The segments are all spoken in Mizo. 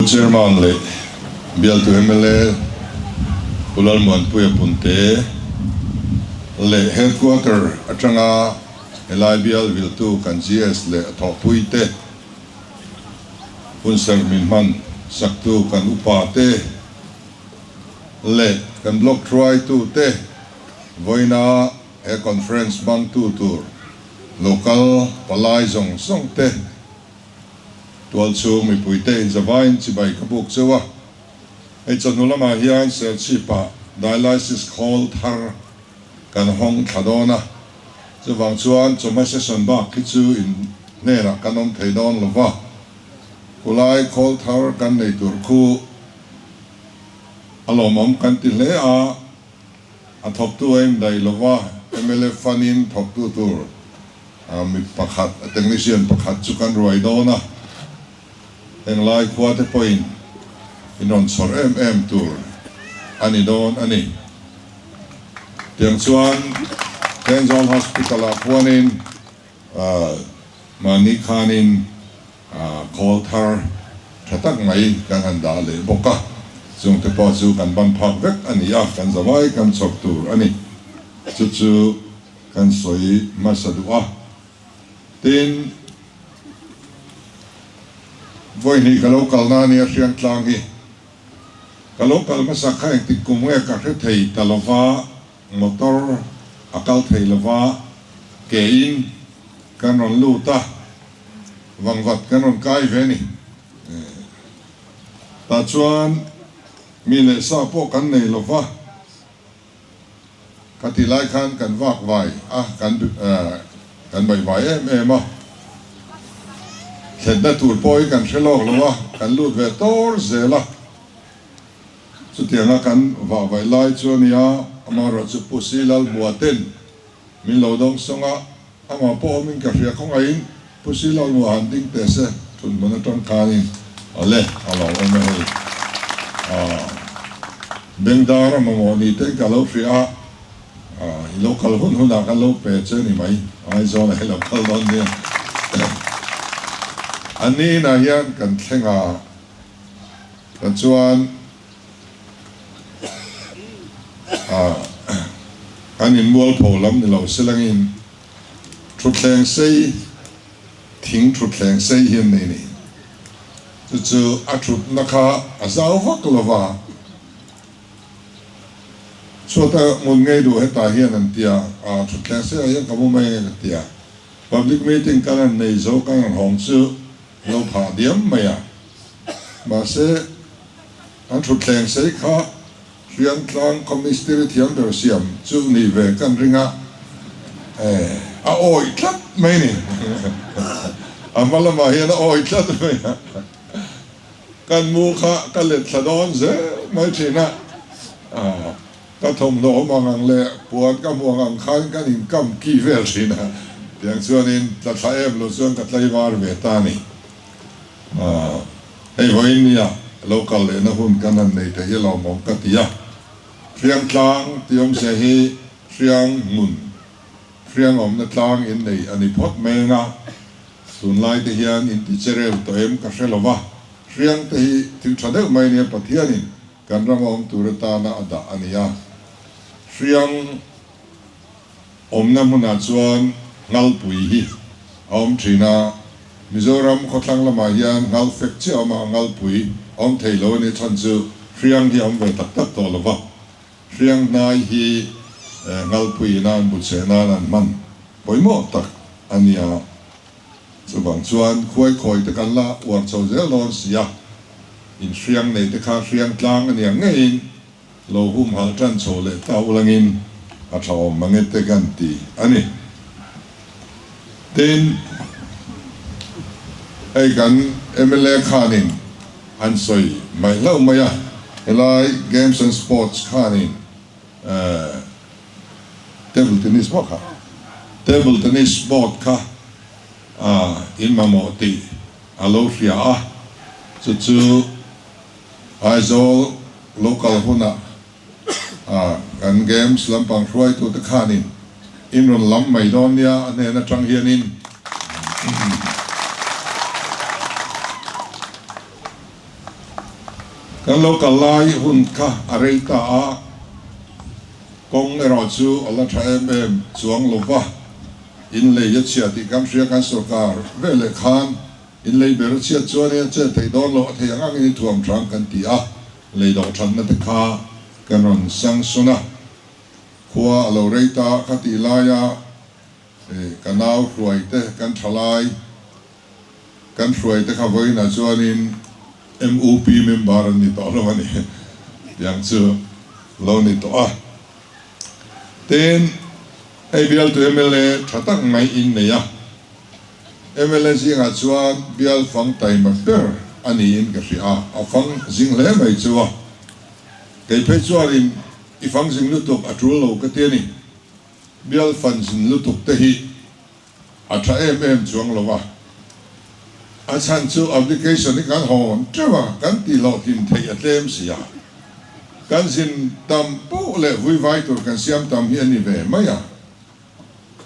Chairman leh bialtu mla Pu Lalmuanpuia Punte leh Headquarter atanga helai bial viltu kan GS leh a thawhpuite, hunserh min hman saktu kan upa te leh kan block hruaitute vawiina he conference hmangtu tur local palai zawng zawng te tualchhung mipuite inzavaiin chibai ka buk cheu a. Hei chawhnu lamah hian Serchhip-ah dialysis khawl thar kan hawng thla dawn a, chuvang chuan chawhma session bak khi chu in hnenah kan awm thei dawn lo va, khulai khawl thar kan nei tur khu a lawmawm kan ti hle a, a thawktu a indaih lo va, mla fund-in thawktu tur mi pakhat, technician pakhat chu kan ruai dawn a, Henglai khua te pawhin in rawn chhawr em em tur a ni dawn a ni. Tiang chuan Thenzawl Hospital ah khuanin mahni khanin khawl thar tha tak mai kan han dah leh bawk a, chung te pawh chu kan ban phak vek a ni a, kan zavai kan chhawr tur a ni. Chu chu kan sawi hmasa duh a. Tin, vawihnih ka lo kalna a nia Hriangtlang hi. Ka lo kal hmasa kha engtik kum nge ka hre thei ta lova, motor a kal thei lova, ke in kan rawn lut a, vangvat kan rawn kai ve ni. Tah chuan mi leh sa pawh kan nei lova. Ka ti lai khan kan vak vai a, kan kan bai vai em em a, thlenna tur pawh hi kan hre lawk lo a, kan lut ve tawr zel a. Chutianga kan vah vai lai chu a nia, amaherawh chu Pu Si Lalhmua ten min lo dawng sawng a, amah pawh awmin ka hria khawngaihin Pu Si Lalhmua han ding teh se, thunhmun atang khanin awle a lo awm e hei. Aah Bengdar a mamawh ni ten ka lo hria a, aah i lo kal hun hunah kan lo pe che ni mai, Aizawl ah i lo kal dawn nia. A ni inah hian kan thleng a, ta chuan aah kan inmualpho lam ni lo silangin Thutthleng sei, thing thutthleng sei hi an nei ni. Chu chu a thutna kha a zau vak lo va, chhuata ngun ngei duh hetah hian an ti a, a thutthleng sei ah hian ka mu mai ange ka ti a. Public meeting kan han nei zo kan han hawng chu lo phah diam mai a. Mahse, an thutthleng sei kha Hriamtlang khaw mistiri thiam ber siam chu ni ve kan ring a, eh, a awih tlat mai ni. A hma lamah hian a awih tlat mai a. Kan mu kha ka let thla dawn zel mai thin a, ah, ka thawmhnaw awm ang ang leh puan ka hmu ang ang khan kan inkam ki vel thin a. Tiang chuanin tla thla em lo chuan ka tlaivar ve ta a ni. Hei vawiin nia lo kal lehna hun kan han nei thei hi lawmawm ka ti a. Hriang tlang tih awmzia hi hriang hmun, hriang awmna tlang in nei a ni phawt mai anga tunlai te hian in ti che reu tawh em ka hre lo va. Hriang te hi thil tha deuh mai nia Pathianin kan rama awm tur atana a dah a ni a. Hriang Awmna hmunah chuan Nghalpui hi a awm thin a, Mizoram khawthlang lamah hian Nghal fek chiah a awm a, Nghalpui a awm thei lo a nih chhan chu hriang hi a awm ve tak tak tawh lo va, hriang hnai hi Nghalpui ina an bu cheh nan an hman pawimawh tak a nia. Chuvang chuan khuai khawi te kan la uar chho zel dawn si a, in hriang nei te kha hriang tlang a nia ngeiin Lo humhalh tan chho leh ta ulangin a tha awm mange te kan ti a ni. Tin, hei kan mla khanin an sawi mai hlauh mai a, helai Games and Sports khanin Table Tennis board kha, Table Tennis board kha in mamawh tih a lo hria a, chu chu Aizawl local hunah kan games lampang hruaitute khanin in rawn lam mai dawn nia a hnen atang hianin Kan lo kal lai hun kha a rei ta a, kawng erawh chu a la tha em em chuang lo va, in lei a chhia tih kan hria kan sorkar veleh khan in lei ber a chhiat chuanin a chet theih dawn loh a thei ang angin i thuam hrang kan ti a, lei dawh thatna te kha kan rawn sanction a, khua a lo rei ta kha tih laia ka nau hruai te kan tha lai kan hruai te kha vawiinah chuanin MUP member an ni tawh lo a ni tiang chu lo ni tawh a. Tin, hei bialtu mla tha tak mai in nei a, mla zingah chuan bial fang taima ber a niin ka hria a, a fang zing hle mai chu a. Kei phei chuanin i fang zing lutuk a tul lo ka ti a ni. Bial fan zin lutuk te hi a tha em em chuang lo a, a chhan chu application hi kan hawn teuh a, kan tih hlawhtlin theih a tlem si a, kan zin tam poh leh vui vai tur kan siam tam hi a ni ve mai a,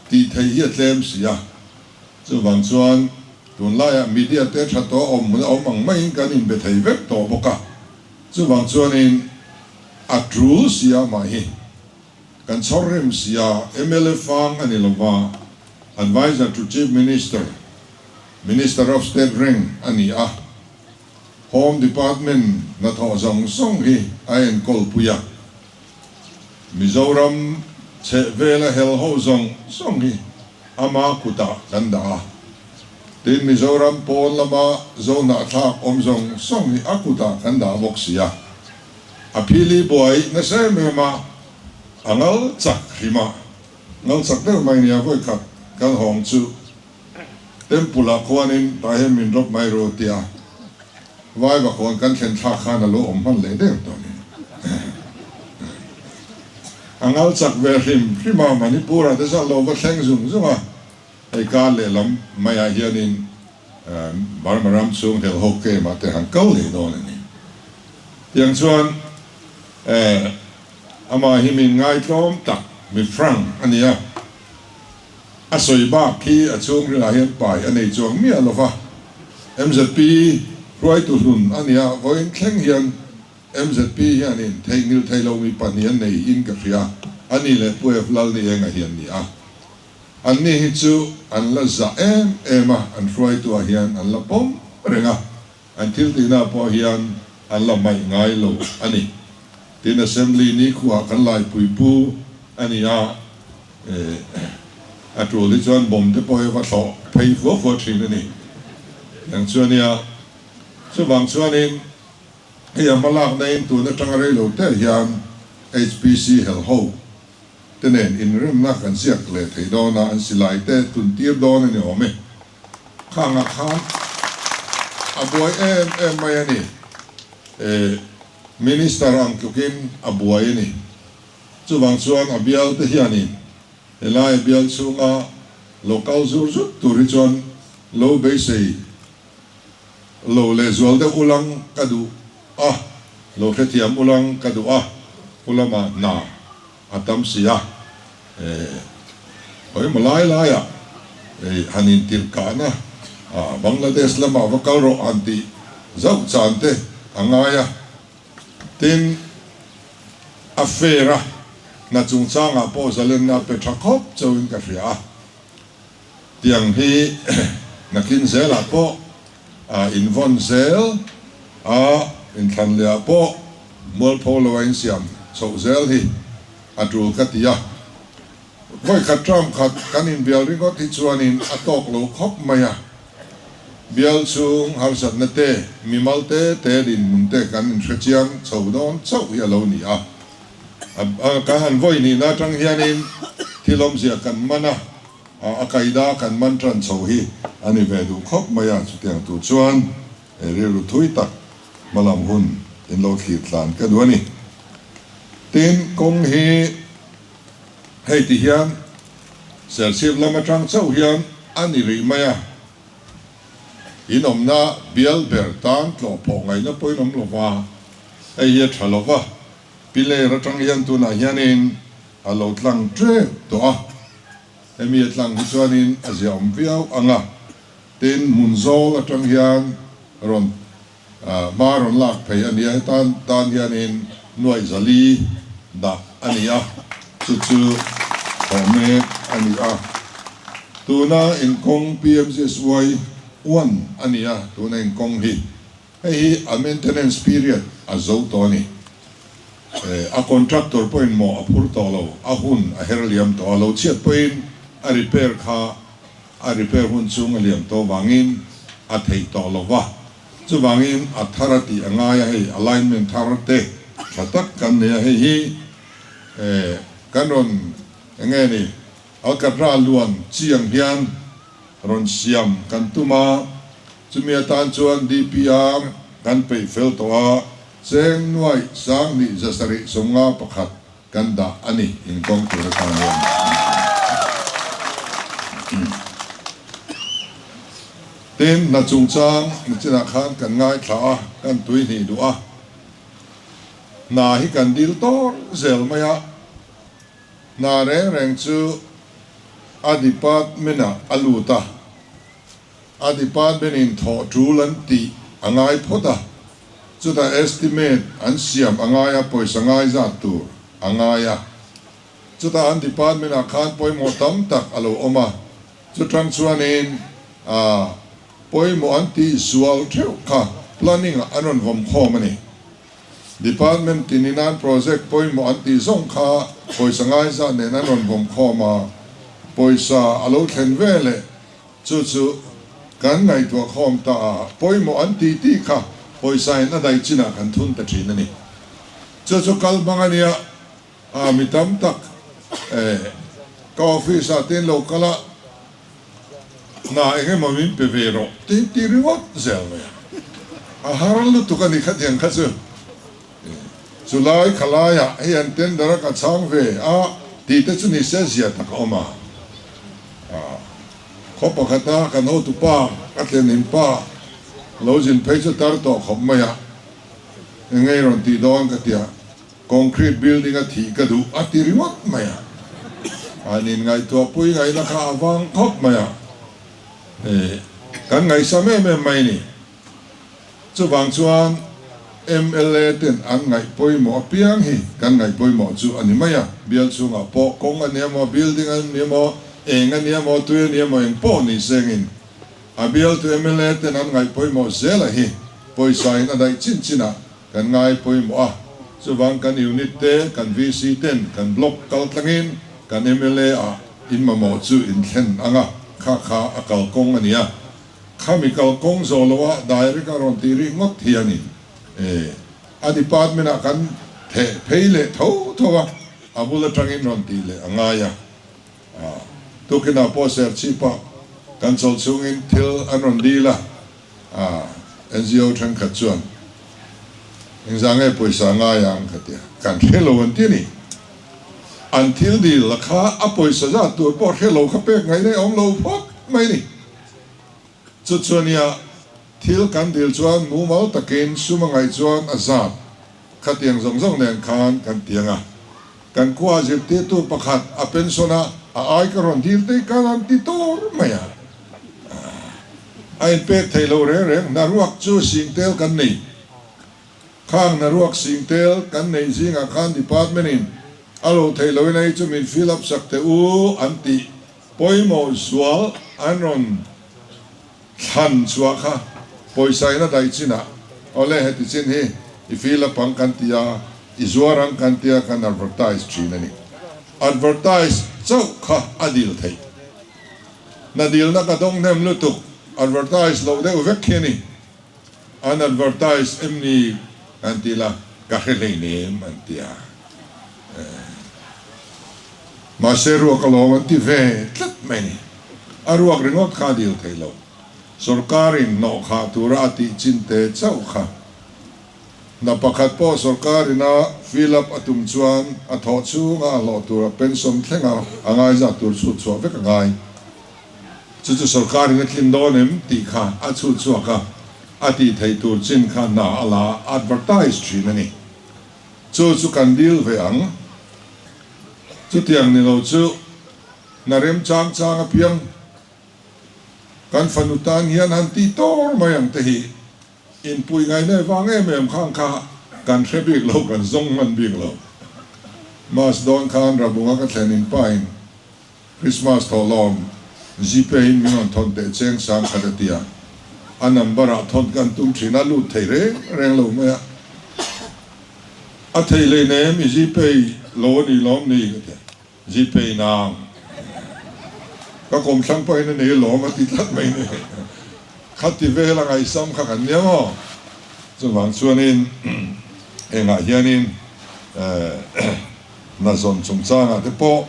tih theih hi a tlem si a, chuvang chuan tunlaiah media te tha tawh awm hmun a awm ang maiin kan inbe thei vek tawh bawk a, chuvang chuanin a tul si a mah hi. Kan chhawr rem sia, mla fang a ni lova, Adviser to Chief Minister, Minister of State reng a ni a, Home Department hnathawh zawng zawng hi a enkawl pui a, Mizoram chhehvela hel ho zawng zawng hi ama kutah kan dah a, tin Mizoram pawn lama Zohnahthlak awm zawng zawng hi a kutah kan dah bawk si a. A phili buai nasa em em a, a ngal chak hrim a, ngal chak deuh mai nia vawikhat kan hawng chu Temple ah khuanin tah hian min rawp mai ru tia Vaiva khawn kan thlen thlak khan a lo awm hman leh deuh tawh ni. A ngal chak ve hrim hrim a, Manipur ah te chuan lo va thleng zung zung a, hei kar lehlam maiah hianin Burma ram chhung hel ho camp ah te han kal leh dawn a ni. Tiang chuan amah hi min ngaitlawm tak mi frank a ni a, a sawi bak khi a chhungrilah hian pai a nei chuang miah lo va, MZP hruaitu hlun a ni a, vawiin thleng hian MZP hianin theihnghilh thei lo mi pahnih an nei in ka hria, a ni leh Pu F Lalnienga hi an ni a. Anni hi chu an la zah em em a, an hruaituah hian an la pawm reng a, an thil tihnaah pawh hian an la hmaih ngai lo a ni. Tin, Assembly nikhuaah kan laipui pu a ni a, a tul hi chuan bomb te pawh hi a va thlawh phei fua fua thin a ni. Tiang chu a nia. Chuvang chuanin hei a hmalakna in tun atanga reilo te hian HPC helho te nen inremna kan ziak leh thei dawn a, an silai te tun tir dawn a ni awm e. Khangah khan a buai em em mai a ni. E, Minister ang tlukin a buai a ni. Chuvang chuan a bial te hianin helai bial chhunga lo kal zur zut tur hi chuan lo beisei lo lehzual deuh ulang ka duh a, lo hrethiam ulang ka duh a, pu lama hna a tam si a, eh khawimaw lai laiah eh han intirh kahna ah Bangladesh lamah va kal rawh han tih zauh chan te a ngai a, tin a fair a, hna chungchangah pawh zalenna pe tha khawp chauhin ka hria a. Tiang hi nakin zelah pawh a invawn zel a, inthlan lehah pawh mualpho lo a insiam chhoh zel hi a tul ka ti a. Vawikhat term khat kan inbial ringawt hi chuanin a tawk lo khawp mai a, bial chhung harsatna te, mimal te te dinhmun te kan inhrechiang chho dawn chauh hi a lo ni a. Kan han vawi nihna atang hianin thil awmzia kan man a, a kaida kan man tan chho hi a ni ve duh khawp mai a, chutiang tur chuan rilru thui tak hmalam hun in lo thlir tlan ka duh a ni. Tin, kawng hi hei ti hian Serchhip lam atang chauh hian a ni rih mai a, in awmna bial ber tan tlawh phawh ngaihna pawhin awm lova, hei hi a tha lova. Piler atang hian tunah hianin a lo tlang tep tawh a, hemi a tlang hi chuanin a ziahawm viau ang a, tin hmun zawl atang hian rawn Hma rawn lak phei a nia, hetan tan hianin nuaih 400 dah a ni a, chu chu thawh mek a ni a. Tuna inkawng PMGSY one a ni a, tuna inkawng hi hei hi a maintenance period a zo tawh a ni. A contractor pawhin mawh a phur tawh lo, a hun a her liam tawh a, lo chhiat pawhin a repair kha a repair hun chhung a liam tawh vangin a theih tawh lo va, chuvangin a thar a tih a ngai a, hei alignment thar te tha tak kan nei a, hei hi kan rawn eng nge ni Alcatra luan chi ang hian rawn siam kan tum a, chumi atan chuan DPR kan peih fel tawh a, cheng nuaih 20 751 Kan dah a ni inkawng tur atan hian. Tin, hna chungchang nichinah khan kan ngaithla a, kan tui hnih duh a. Hna hi kan dil tawr zel mai a, hna reng reng chu a department-ah a lut a, a department-in thawh tul an tih a ngai phawt a. Chutah estimate an siam a ngai a, pawisa ngai zat tur a ngai a. Chutah an department ah khan pawimawh tam tak a lo awm a, chutang chuanin ah pawimawh an tih zual theuh kha planning ah an rawn vawm khawm a ni. Department tinin an project pawimawh an tih zawng kha pawisa ngai zat nen an rawn vawm khawm a, pawisa a lo thlen veleh Chu chu kan ngaihtuah khawm ta a, pawimawh an tih tih kha pawisa in a daih chinah kan thun ta thin a ni. Chu chu kal hmang a nia, a mi tam tak eh ka office ah te in lo kal a, hna eng emaw min pe ve rawh tih tih ringawt zel mai a, a har lutuk a ni khatiang kha chu. Chulai khalaiah hei an tender a ka chhang ve a tih te chu ni se zia tak a awm a. Khaw pakhata kan hotupa ka thlenin pa lo zin phei chu tar tawh khawp mai a, engei rawn tih dawn ka tia, concrete building a thih ka duh a ti ringawt mai a. An inngaihtuah pui ngaihna kha a vang khawp mai a, kan ngaihsam em em mai ni. Chuvang chuan mla ten an ngaih pawimawh apiang hi kan ngaih pawimawh chu a ni mai a, bial chhungah pawh kawng a ni emaw, building a ni emaw, eng a ni emaw, tui a ni emaw eng pawh ni sengin a bialtu mla ten an ngaih pawimawh zela hi pawisa in a daih chin chinah kan ngai pawimawh a. Chuvang kan unit te, kan VC ten kan block kal tlangin kan mla ah in mamawh chu in thlen ang a, kha kha a kalkawng a ni a. Khami kal kawng zawh loh a direct a rawn tih rih ngawt hianin e a department ah kan theh phei leh tho tho a, a bul atangin rawn tih leh a ngai a. Tukinah pawh Serchhip ah kan chawlh chhungin thil an rawn dil a, NGO thenkhat chuan engzah nge pawisa ngai ang ka ti a, kan hre lo an ti a ni. An thil dil la kha a pawisa zat tur pawh hre lo kha pek ngaih daih awm lo phawt mai a ni. Chu chu ania, thil kan dil chuan mumal takin sum a ngaih chuan a zat khatiang zawng zawng nen khan kan ti ang a. Kan khua zirtirtu pakhat a pension a, a ai ka rawn dil te khan an ti tur mai a. A inpek theih loh reng reng, hnaruak chu singtel kan nei. Khang hnaruak singtel kan neih zingah khan department in a lo theih lohin a hi chu min fill up sak teh u an tih. Pawimawh zual an rawn thlan chhuah kha pawisa in a daih chinah awle heti chin hi i fill up ang kan ti a, i zuar ang kan tia kan advertise thin a ni. Advertise chauh kha a dil theih. Hna dilna ka dawng hnem lutuk advertise loh deuh vek khi a ni. An advertise em ni kan ti la, ka hre hleinem an ti a. Mahse ruak alawm an ti ve tlat mai ni. A ruak ringawt kha a dil thei lo. Sorkarin hnawh khah tura a tih chin te chauh kha. Hna pakhat pawh sorkarin a fill up a tum chuan a thawh chhunga a hlawh tura pension thlenga a ngaizat tur chhut chhuah vek a ngai. Chu chu sorkarin a tlin dawn em tih kha a chhut chhuak a, a tih theih tur chin kha hna a la advertise thin a ni. Chu chu kan dil ve ang. Chutiang ni lo chu hna remchang chang apiang kan fanu tan hian han tih tawr mai ang te hi. Inpui ngaihna vang em em khang kha kan hre bik lo, kan zawng hman bik lo. Mas dawn khan Rabunga ka thlen in pa in Christmas thawhlawm Gpay in min rawn thawn teh cheng sang khat a ti a, a number ah thawn kan tum thin a, lut thei reng reng lo mai a. A thei hleinem i Gpay lo a ni lawm ni ka ti a. Gpay nang ka kawmthlang pahin a nei lawm a ti tlat mai ni. Khati vel a ngaihsam kha kan nia maw? Chuvang chuanin engah hianin hna zawn chungchangah te pawh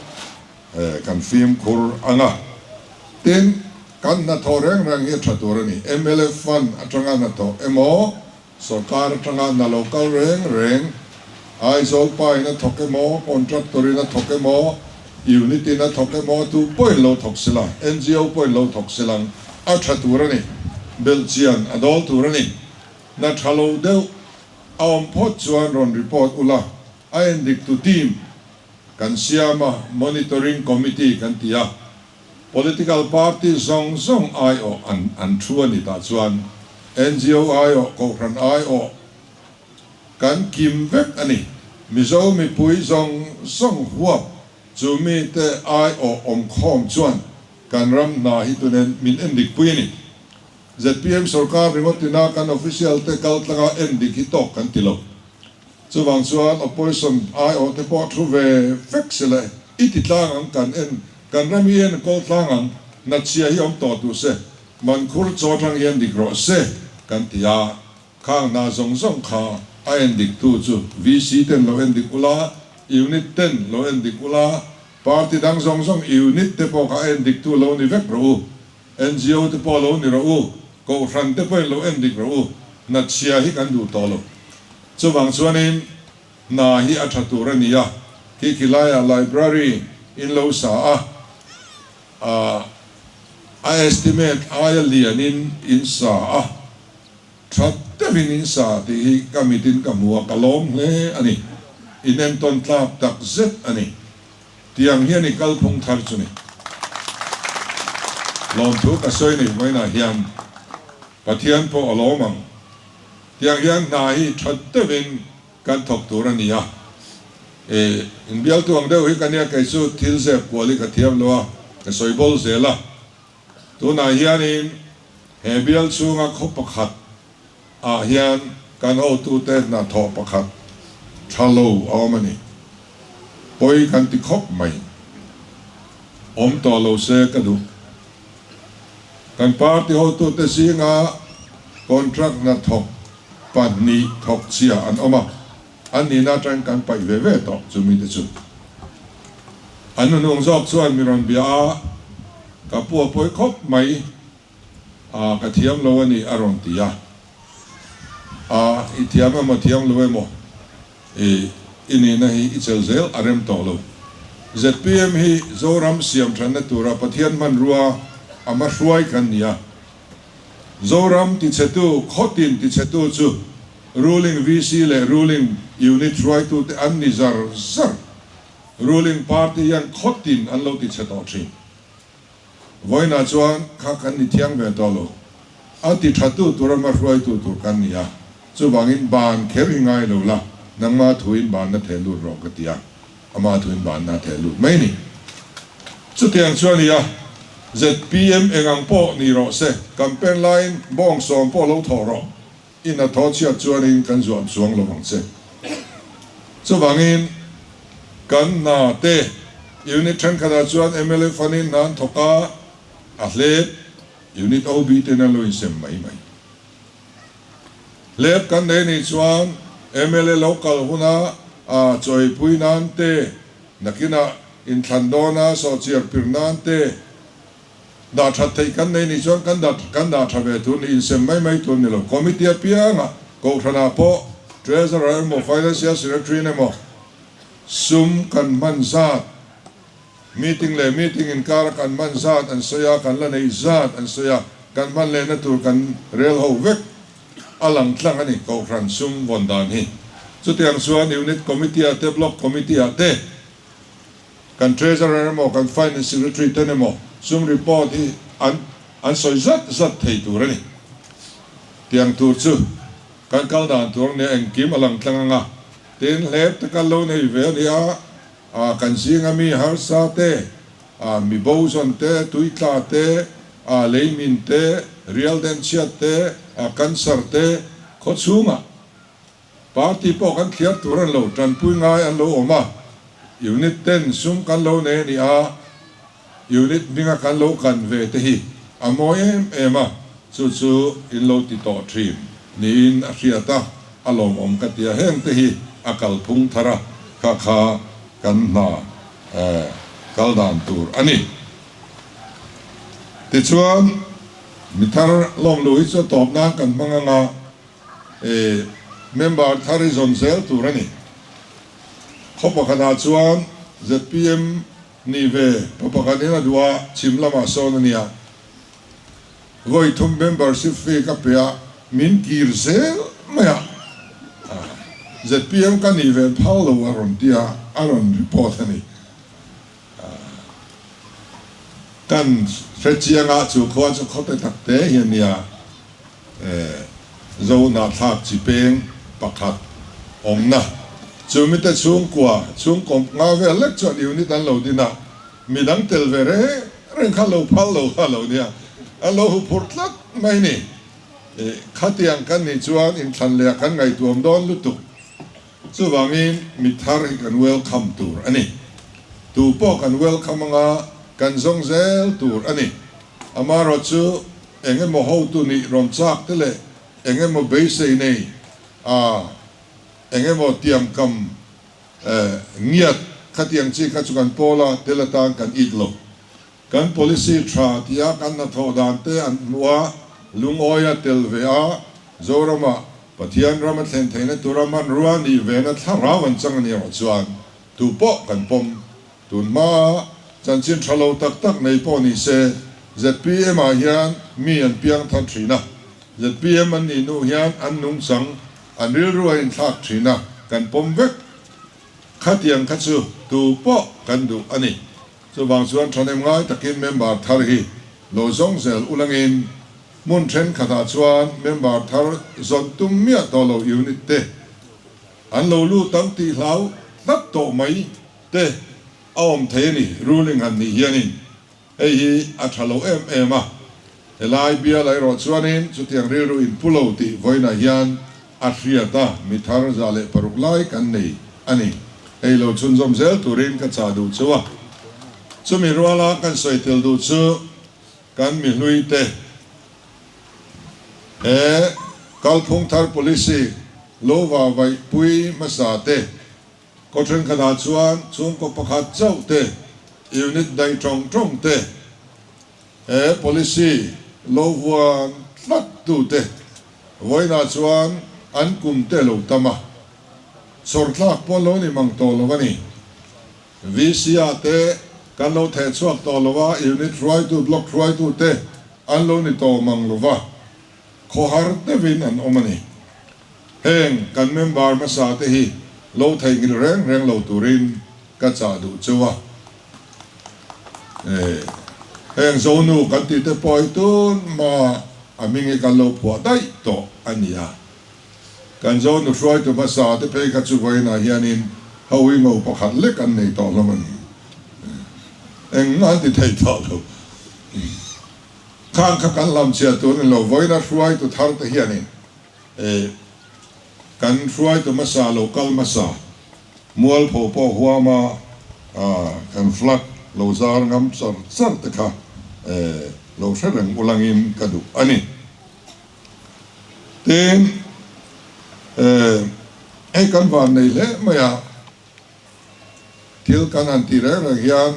kan fimkhur ang a. Tin, kan hnathawh reng reng hi a tha tur a ni. Mla fund atanga hnathawh emaw Sorkar atanga hna lo kal reng reng, Aizawl pa in a thawk emaw, contractor in a thawk emaw, unit in a thawk emaw, tu pawhin lo thawk sela, ngo pawhin lo thawk selang, a tha tur a ni. Belhchian a dawl tur a ni. Hna tha lo deuh a awm phawt chuan rawn report ula, a endik tu team kan siam a, monitoring committee kan ti a, Political party zawng zawng aiawh an an thu a ni tah chuan ngo aiawh, Kohhran aiawh kan kim vek a ni. Mizo mipui zawng zawng huap chu mite aiawh awm khawm chuan kan ram hna hi tunen min endik pui a ni. Zpm sorkar ringawt ina kan official te kal tlanga endik hi tawk kan ti lo. Chuvang chuan opposition aiawh te pawh thu ve vek se le, i ti tlang ang kan en, kan ram hi en kawl tlang ang, natchhia hi awm tawh duh se, mankhur chaw atang hian dik rawh se kan ti a, khang hna zawng zawng kha a en dik tu chu VC ten lo en dik ula, unit ten lo en dik ula, party dang zawng zawng unit te pawh kha a en dik tu lo ni vek rawh u, ngo te pawh lo ni rawh u, kohhran te pawhin lo en dik rawh u, natchhia hi kan duh tawh lo. Chuvang chuanin hna hi a tha tur a ni a, khi khi laiah library in lo sa a, ah a estimate aia lianin in sa a, tha deuhin in sa tih hi ka mitin ka hmu a, ka lawm hle a ni. In entawn tlak tak zet a ni. Tiang hian i kalphung thar chu ni. Lawmthu ka sawi nei vawiinah hian Pathian pawh a lawm ang. Tiang hian hna hi tha deuhin kan thawk tur a ni a. E, inbialtu ang deuh hi ka nia kei chu thil zep kual hi ka thiam lo a, ka sawi bawl zel a. Tunah hianin he bial chhunga khaw pakhat ah hian kan hotute hnathawh pakhat tha lo a awm a ni. Pawi kan ti khawp mai. Awm tawh lo se ka duh. Kan party hotute zinga contract hnathawk pahnih thawk chhia an awm a, an nihna atangin kan paih ve ve tawh chumi te chu. An nunung zawk chuan mi rawn bia a, ka pu a pawi khawp mai a, ka thiam lo a ni a rawn ti a. A, i thiam emaw thiam lo emaw I i nihna hi i chel zel a rem tawh lo. Zpm hi Zoram siam thanna tura Pathian hmanrua a hma hruai kan ni a. Zoram tichhetu, khawtin tichhetu chu ruling VC leh ruling unit hruaitute an ni zar zar. Ruling party hian khawtin an lo tichhe tawh thin. Vawiinah chuan kha kan ni thiang ve tawh lo. A ti thatu tur a hmahruaitu tur kan ni a, chuvangin ban kher hi ngai lo la, nangma thuin banna theh lut rawh ka ti a, ama thuin banna a theh lut mai ni. Chutiang chuan i a, zpm eng ang pawh ni rawh se, campaign laiin bawng sawm pawh lo thawh rawh, i hnathawh chhiat chuanin kan zuam chuang lo ang che. Chuvangin kan hna te unit thenkhatah chuan mla fund-in hna an thawk a, a hlep unit OB ten an lo insem mai mai. Hlep kan nei nih chuan mla lo kal huna a chawipui nan te, nakinah inthlan dawna sawhchiar pir nan te, Dah that theih kan nei nih chuan kan dah kan dah tha ve tur ni, insem mai mai tur ni lo. Committee apiangah Kohhranah pawh Treasurer emaw Financial Secretary emaw sum kan hman zat, meeting leh meeting inkara kan hman zat an sawi a, kan la neih zat an sawi a, kan hman lehna tur kan rel ho vek a lang tlang a ni Kohhran sum vawn dan hi. Chutiang chuan Unit Committee-ah te Block Committee-ah te Kan Treasurer emaw kan Finance Secretary ten emaw sum report hi an an sawi zat zat thei tur a ni. Tiang tur chu. Kan kal dan tur nia engkim a lang tlang ang a, tin hlep te kan lo nei ve a nia, ah kan zinga mi harsa te, ah mi bo zawn te, tui tla te, ah leimin te, rial den chhiat te, ah cancer te, khaw chhungah party pawh kan thliar tur an lo tanpui ngai an lo awm a, unit ten sum kan lo nei a ni a. Unit hminga kan lo kan ve te hi a mawi em em a, chu chu in lo ti tawh thin niin a hriat a, a lawmawm ka ti a, heng te hi a kalphung thar a, kha kha kan hna kal dan tur a ni. Tichuan, mi thar lawmlu hi chu a tawp nan kan hmang anga member thar hi zawn zel tur a ni. Khaw pakhatah chuan zpm Ni ve, pa pakhat in a duh a, chhim lamah sawn a nia. Vawi thum membership fee ka pe a, min kir zel mai a. Zpm ka nih ve phal lo a rawn ti a, a rawn report a ni. Kan hre chiang a, chu khua chu khawte tak te hi a nia. Zohnahthlak chi peng pakhat awmna chu mite chhungkua chhungkaw nga vel lek chuan unit an lo din a, midang tel ve reng reng kha lo phal lo kha lo nia, an lo huphurh tlat mai ni. Khatiang kan nih chuan inthlan leh ah kan ngaihtuam dawn lutuk. Chuvangin mi thar hi kan welcome tur a ni. Tu pawh kan welcome anga kan zawng zel tur a ni. Amaherawhchu Eng emaw hotu nih rawn chak te leh eng emaw beisei nei a, eng emaw tiamkam ngiat khatiang chi kha chu kan pawl a, tel atan kan it lo. Kan policy tha tia kan hnathawh dan te an hmuh a, lungawi a tel ve a, Zoramah Pathian ram a thlen theihna tura hmanrua nih vena thlarau an chang a nih erawh chuan tu pawh kan pawm Tun hmaa chanchin tha lo tak tak nei pawh ni se, zpm ah hian mi an piang thar thin a, zpm an nih hnu hian an nungchang, an rilru a inthlak thin a, kan pawm vek. Khatiang kha chu tu pawh kan duh a ni. Chuvang chuan thahnem ngai takin member thar hi lo zawng zel ulangin hmun thenkhatah chuan member thar zawn tum miah tawh lo unit te an lo lut ang tih hlau tlat tawh mai. Te a awm thei a ni, ruling han nih hianin hei hi a tha lo em em a, helai bial ah erawh chuanin chutiang rilru in pu lo tih vawiinah hian a hriat a, mi thar 106 lai kan nei a ni. Hei lo chhunzawm zel turin ka chah duh chu a, chumi ruala kan sawi tel duh chu kan mi hlui te he kalphung thar policy lo va vaihpui hmasa te Khaw thenkhatah chuan chhungkaw pakhat chauh te, unit daih tawng tawng te, he policy lo vuan tlat tu te vawiinah chuan an kum te lo tam a, chhawr tlak pawh lo ni mang tawh lo a ni. VC ah te kan lo theh chhuak tawh lo a, unit hruaitu, block hruaitu te an lo ni tawh mang lo va, khawhar deuhin an awm a ni. Heng kan member hmasa te hi lo theihnghilh reng reng lo turin ka chah duh cheu a. Heng Zonu kan tih te pawh hi tun hma a hming hi kan lo phuah daih tawh a ni a. Kan Zonu hruaitu hmasa te phei kha chu vawiinah hianin ho hi ngo pakhat lek an nei tawh hlawm a ni. Engmah an ti thei tawh lo. Khang kha kan hlamchhiah tur ni lo vawiina hruaitu thar te hianin E, kan hruaitu hmasa lo kal hmasa, mualpho pawh huama kan flag lo zar ngam char char te kha e, lo hre reng ulangin ka duh a ni. Tin, e, hei kan van nei hle mai a. Thil kan han tih reng reng hian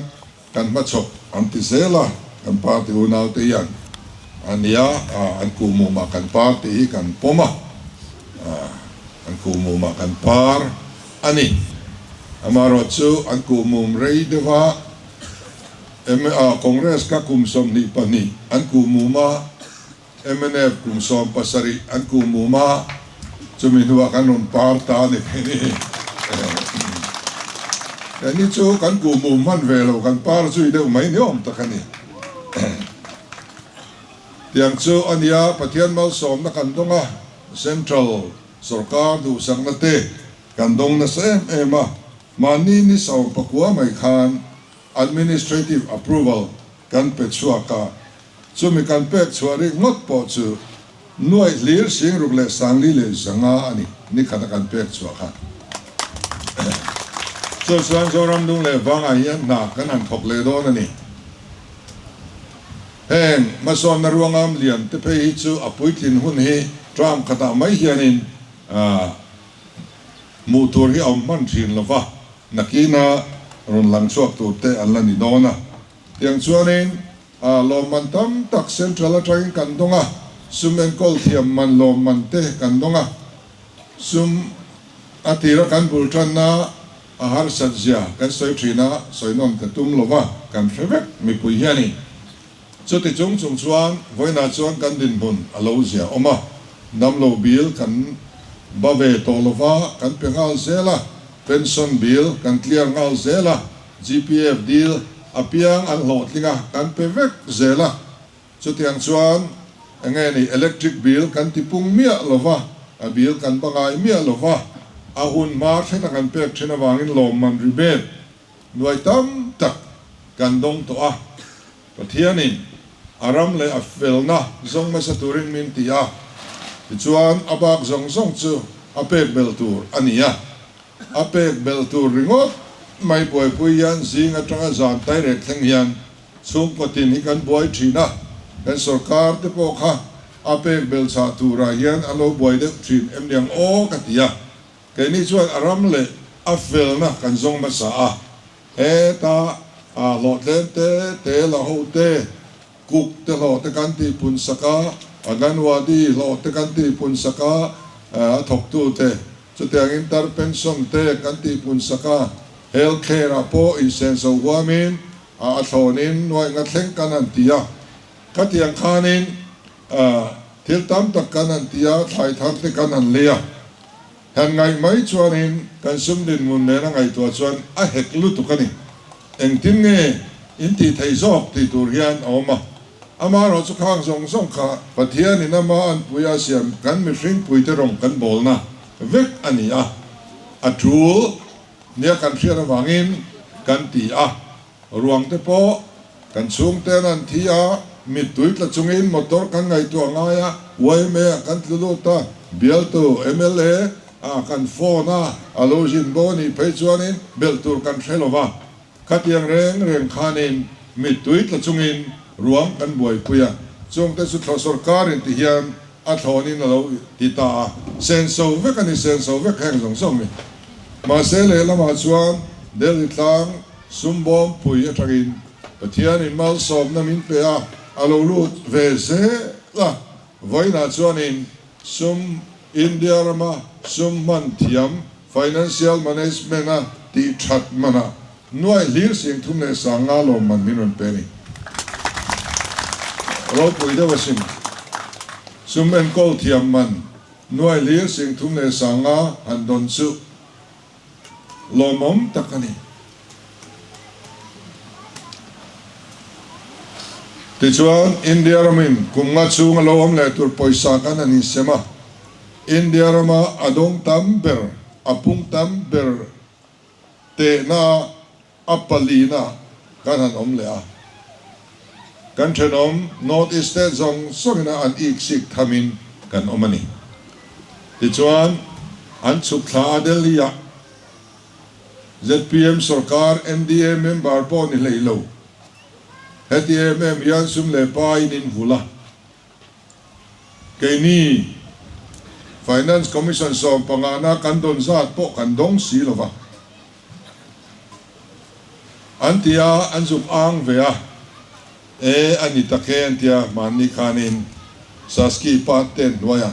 kan hmachhawp an ti zel a, kan party unaute hian a nia, an kuhmumah kan party hi kan pawm a, an kuhmumah kan par a ni. Amaherawhchu chu an kuhmum rei deuh a, Congress kha kum 22 an kuhmum a, Mnf kum 17 an kuh mum a, chumi hnuah kan rawn par ta a ni phei ni. Keini chu kan kuh mum hman ve lo, kan par zui deuh mai ni awm tak a ni. Tiang chu a nia, Pathian malsawmna kan dawng a, Central. Sorkar duhsakna te kan dawng nasa em em a, mahni ni 19 mai khan Administrative Approval kan pe chhuak a, chumi kan pek chhuah rik ngawt pawh chu nuaih hlir 65,000 a ni, ni khata kan pek chhuah kha. Chu chuan Zoram dung leh vangah hian hna kan han thawk leh dawn a ni. Heng hmasawnna ruangam lian te phei hi chu a puitlin hun hi term khatah mai hianin hmuh tur hi a awm hman thin lo va, nakina rawn lang chhuak tur te an la ni dawn a. Tiang chuanin lawmman tam tak Central atangin kan dawng a, sum enkawl thiam man lawmman te kan dawng a, sum a tira kan bul tanna a harsat zia kan sawi thin a, sawi nawn ka tum lo va, kan hre vek mipui hianin. Chuti chung chung chuan vawiinah chuan kan dinhmun a lo zia awm a, damlo bill kan ba ve tawh lo va, kan pe nghal zel a, pension bill kan clear nghal zel a, GPF deal apiang an hlawhtling a, kan pe vek zel a. Chutiang chuan enge ni electric bill kan ti pung miah lo va, a bill kan ba ngai miah lo va, a hun hma thlen a kan pek thin avangin lawmman rebate nuai tam tak kan dawng tawh a. Pathianin a ram leh a felna zawng hmasa turin min ti a, tichuan a bak zawng zawng chu a pek belh tur a ni a. A pek belh tur ringawt mai buaipui hian zing atanga zan tairek thleng hian chhungkaw tin hi kan buai thin a, kan sorkar te pawh kha a pek belh chhah turah hian an lo buai deuh thin em niang aw ka ti a. Keini chuan a ram leh a felna kan zawng hmasa a, heta hlawhtlem te te la ho te, kuk te hlawh te kan tih pun sak a, Anganwadi hlawh te kan tih pun sak a, a thawktu te chutiangin tar pension te kan tih pun sak a, health care ah pawh insenso huamin a thlawnin nuaih nga thleng kan han ti a, khatiang khanin thil tam tak kan han ti a, thlai thar te kan han lei a. Han ngaih mai chuanin kan sum dinhmun nena ngaihtuah chuan a hek lutuk a ni. Engtin nge in tih theih zawk tih tur hian a awm a. Amaherawh chu khang zawng zawng kha Pathianin ama anpui a siam kan mihring puite rawng kan bawlna vek a ni a. A tul nia kan hriat avangin kan ti a. Ruang te pawh kan chhungten an thi a, mittui tla chungin motor kan ngaihtuah ngai a, yma ah kan tlu lut a, bialtu mla ah kan phone a, a lo zin bo a nih phei chuanin belh tur kan hre lo va, khatiang reng reng khanin mittui tla chungin ruang kan buaipui a, chungte chu thlawh sorkar in ti hian a thlawnin a lo ti ta a, senso vek a ni, senso vek heng zawng zawng ni. Mahse lehlamah chuan Delhi tlang Sumbawm pui atangin Pathianin malsawmna min pe a, a lo lut ve zel a. Vawiinah chuanin sum India rama sum hman thiam, financial management, a tih that manah nuai hlir 35,000 lawmman min rawn pe a ni. Ropui deuh asin. Sum enkawl thiam man nuai hlir 35,000 han dawn chu. Lawmawm tak a ni. Tichuan, India ramin kum nga chhung a lo awm leh tur pawisa kan han insem a. India rama a dawng tam ber, a pung tam ber tehna a palina kan han awm leh a. Kan thenawm North East state zawng zawngina an iksik thamin kan awm a ni. Tichuan, an chhuk thla a Delhi-ah zpm sorkar NDA member pawh ni hlei lo. Heti em em hian sum leh pain in vulh a. Keini Finance Commission sawmpangana kan dawn zat pawh kan dawng si lo va. An ti a, an zuk ang ve a, E, a ni tak e, an ti a, hmanni khanin Saski pa te an hnuai a,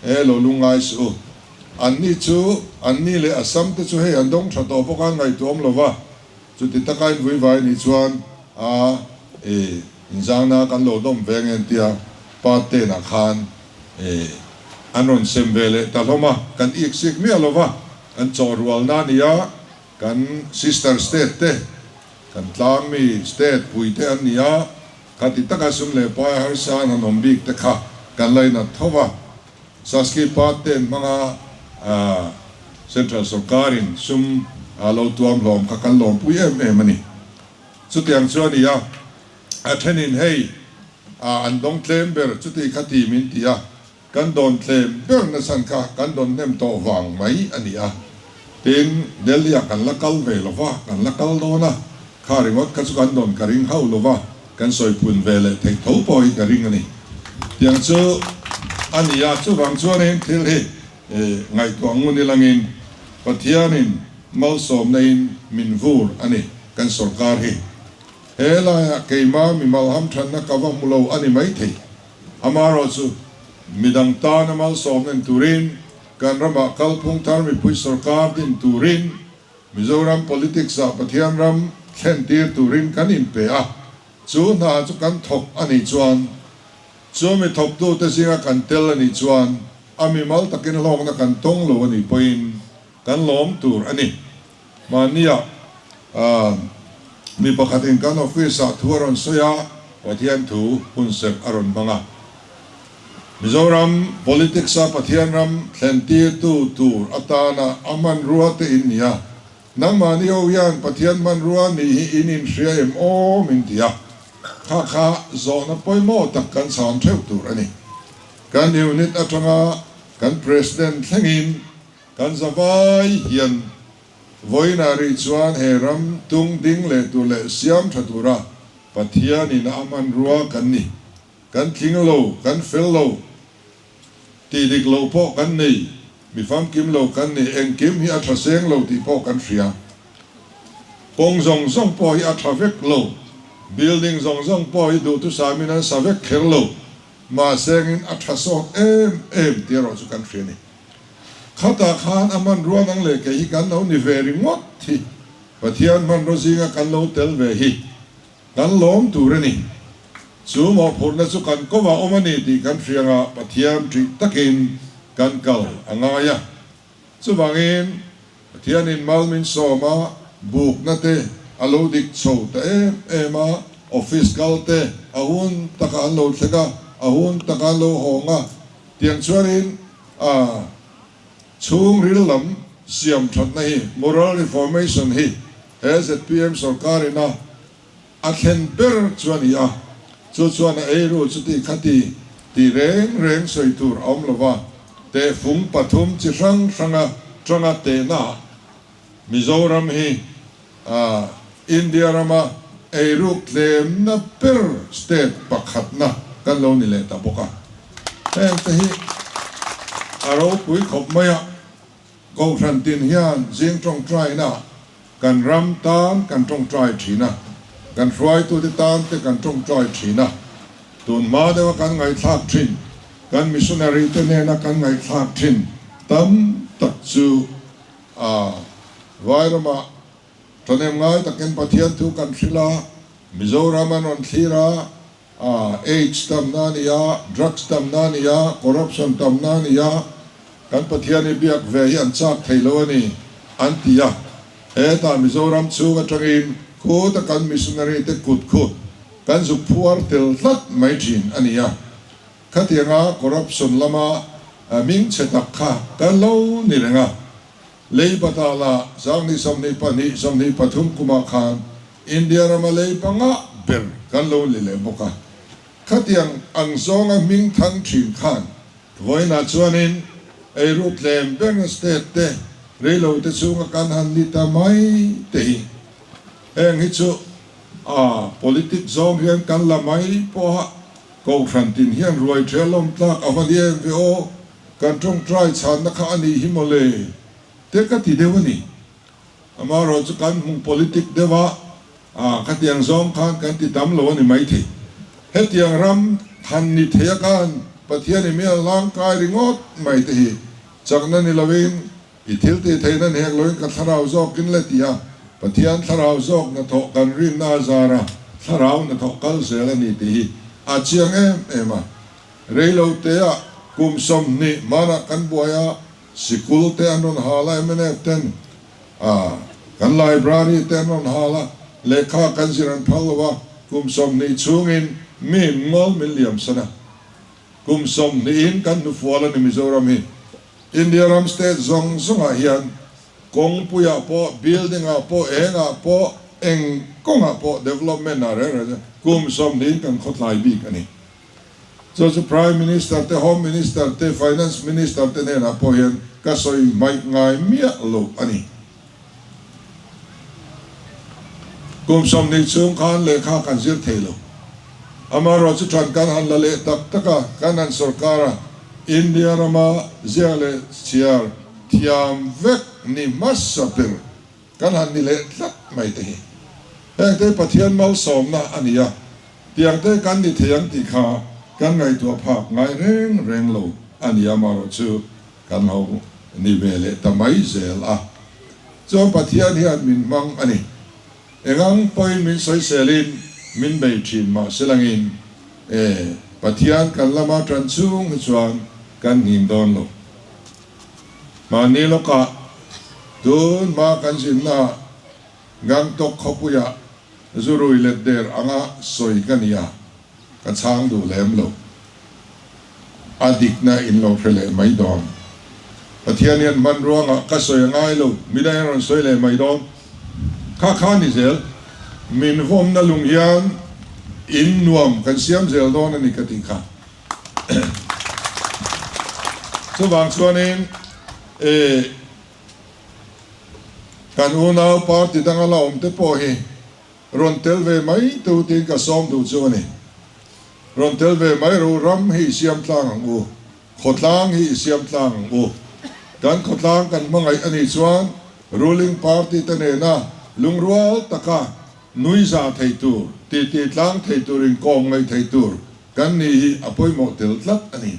E, lo lungngai suh u. Anni chu, anni leh Assam te chu hei an dawng tha tawh bawk a, an ngaihtuah awm lo va, chuti taka in vui vai nih chuan a, e, inzangna kan lo dawm ve ange an ti a, pa tenah khan, e, an rawn sem ve leh ta hlawm a, kan iksik miah lo va. Kan chawhrualna a ni a, kan sister state te, kan tlangmi state pui te an ni a, khati taka sum leh pai harsa an han awm bik te kha kan lainat tho va. Saski part te an hmang a, Central sawrkarin sum a lo tuam hlawm kha kan lawmpui em em a ni. Chutiang chu a ni a, a thenin hei an dawng tlem ber chuti kha ti min ti a, Kan dawn tlem ber nachhan kha kan dawn hnem tawh vang mai a ni a. Tin, Delhi-ah kan la kal ve lo va, kan la kal dawn a, kha ringawt kha chu kan dawn ka ring hauh lo va, kan sawi phun ve leh theih tho pawh hi ka ring a ni. Tiang chu a ni a, chuvang chuanin thil hi ngaihtuah ngun ilangin Pathianin malsawmna-in min vur a ni kan sorkar hi. He laiah keima mimal hamthanna ka va hmu lo a ni maithei. Amaherawhchu, midang tana malsawm en turin, kan ramah kalphung thar mipui sorkar din turin, Mizoram politics-ah Pathian ram thlen tir turin kan inpe a, chu hna chu kan thawk a nih chuan, chu mi thawktute zinga kan tel a nih chuan a mimal takin hlawkna kan tawng lo a nih pawhin kan lawm tur a ni. Mahnia mi pakhatin kan office-ah thu a rawn sawi a, Pathian thu hunserh a rawn hmang a. Mizoram politics-a Pathian ram thlentirtu tur atana a hmanrua te in ni a, nangmahni ho hian Pathian hmanrua nih hi in inhria em aw min ti a, kha kha zawhna pawimawh tak kan chhan theuh tur a ni. Kan unit atanga kan President thlengin Kan zavai hian vawiinah rih chuan he ram tung ding leh tur leh siam tha tura Pathianin a hmanrua kan ni. Kan tling lo, kan fel lo, tih dik loh pawh kan nei, mi famkim lo kan ni, engkim hi a tha seng lo tih pawh kan hria. Kawng zawng zawng pawh hi a tha vek lo, building zawng zawng pawh hi duhthusamin an sa vek kher lo, mahsengin a tha sawt em em tih erawh chu kan hria a ni. Khatah khan a hmanrua nang leh kei hi kan lo ni ve ringawt hi, Pathian hmanraw zinga kan lo tel ve hi kan lawm tur a ni. Chu mawhphurhna chu kan kawngah awm a ni tih kan hria anga Pathian ṭih takin kan kal a ngai a. Chuvangin Pathianin mal min sawm a, bukna te a lo dik chho ta em em a, office kal te a hun takah an lo thleng a, a hun takah an lo hawng a, Tiang chuanin a chhungril lam siam thatna hi, moral reformation hi he zpm sorkarin a a thlen ber chu a ni a, chu chuan a eiru chuti khati tih reng reng sawi tur a awm lova, tehfung pathum chi hrang hranga tanga tehnaah Mizoram hi A India rama eiruk tlemna ber state pakhatna kan lo ni leh ta bawk a. Heng te hi a ropui khawp mai a, Kohhran tin hian zing tawngtaina kan ram tan kan tawngtai thin a, kan hruaitute tan te kan tawngtai thin a, tun hma deuha kan ngaihthlak thin, kan missionary te nena kan ngaihthlak thin tam tak chu A Vairamah thahnem ngai takin Pathian thu kan hrilh a, Mizoram an rawn thlir a, a AIDS tamna a ni a, drugs tamna a ni a, corruption tamna a ni a, kan Pathian i biak ve hi an chak thei lo a ni, an ti a. Hetah Mizoram chhung atangin khuta kan missionary te kut khu kan zuk phuar tel tlat mai thin a ni a. Khatianga corruption lama hming chhe tak kha kan lo ni reng a. Lei batala Sanghnih 22, 23 kumah khan India rama lei panga ber kan lo ni leh bawk a. Khatiang ang zawnga hming thang thin khan vawiinah chuanin eiru tlem berna state te reilo te chhunga kan han ni ta mai te hi. Heng hi chu a politic zawng hian kan la mai pawha Kohhran tin hian ruai ṭhel awm tlak a va ni em ve aw, kan ṭawngṭai chhanna kha a nih hi mawle te ka ti deuh a ni. Amaherawh chu kan hmung politic deuh a, ah khatiang zawng khan kan ti tam lo a ni maithei. Hetiang ram han ni thei a khan Pathian i mial hlangkai ringawt mai te hi chakna ni loin I thil tih theihna ni hek loin ka thlarau zawkin le ti a, Pathian thlarau zawk hnathawh kan rinna a zar a, thlarau hnathawh kal zel a ni tih hi a chiang em em a. Reiloteah kum 20 hmanah kan buai a, sikul te an rawn hal a, mnf ten a kan library te an rawn hal a, lehkha kan zir an phal lo a, kum 20 chhungin mi ngawl min liam san a, kum 20 in kan hnufual a ni Mizoram hi. India ram state zawng zawngah hian kawngpuiah pawh, building-ah pawh, engah pawh, eng kawngah pawh development-ah reng reng chuan kum sawmhnihin kan khawtlai bik a ni. Chu chu Prime Minister te, Home Minister te, Finance Minister te hnenah pawh hian ka sawi hmaih ngai miah lo a ni. Kum 20 chhung khan lehkha kan zir thei lo. Amaherawhchu chu ṭhan kan han la leh tak tak a, kan han sorkar a, India rama ziak leh chhiar thiam vek ni hmasa ber Kan han ni leh tlat mai te hi. Heng te Pathian malsawmna a ni a, tiang te kan ni thei ang tih kha kan ngaihtuah phak ngai reng reng lo a ni a, marawh chu kan lo ni ve leh ta mai zel a. Chuan Pathian hian min hmang a ni. Engang pawhin min sawiselin min bei thin mah selangin e, Pathian kan lama tan chung hi chuan kan nghing dawn lo. Mahni lawkah tun hma kan zinna Gangtok khawpuiah zu rui let der anga sawi ka ni a, ka chhang duh lem lo. A dikna in lo hre leh mai dawn. Pathian hian hmanruangah ka sawi a ngai lo, midang hian rawn sawi leh mai dawn. Kha kha ni zel, min vawmna lung hian in nuam kan siam zel dawn a ni ka tih kha. Chuvang chuanin e kan unau party danga la awm te pawh hi rawn tel ve mai tu tiin ka sawm duh chu a ni. Rawn tel ve mai ru ram hi i siam tlang ang u, khawtlang hi i siam tlang ang u. Kan khawtlang kan hmangaih a nih chuan ruling party te nena lungrual taka nui za thei tur, titi tlang thei tur inkawm ngaih thei tur Kan ni hi a pawimawh tel tlat a ni.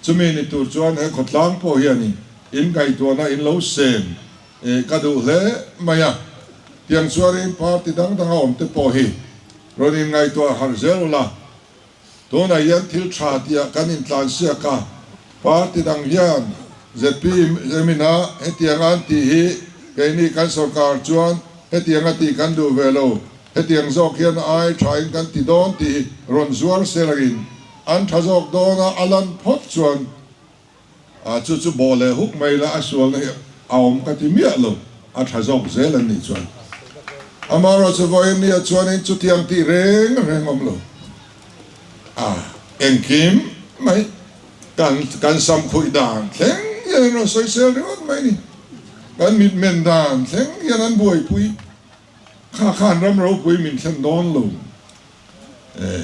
Chumi ni tur chuan he khawtlang pawh hianin in ngaihtuahna in lo sem eh ka duh hle mai a. Tiang chuanin party dang danga awm te pawh hi rawn in ngaihtuah harh zel ula. Tunah hian thil tha tihah kan intlansiak a, party dang hian zpm in a hetiang an tih hi keini kan sorkar chuan hetiang a tih kan duh ve lo. Hetiang zawk hian ai thain kan ti dawn tih hi rawn zuar selangin an tha zawk dawn a, a lan phawt chuan a chu chu bawh leh huk mai la a sualna hi a awm ka ti miah lo, a tha zawk zel an nih chuan. Amaherawhchu vawiin nia chuanin chutiang tih reng reng awm lo a, engkim mai kan kan samkhuih dan thleng hian an rawn sawisel ringawt mai ni, kan mitmen dan thleng hian an buaipui. Kha khan ram ropui min thlen dawn lo e,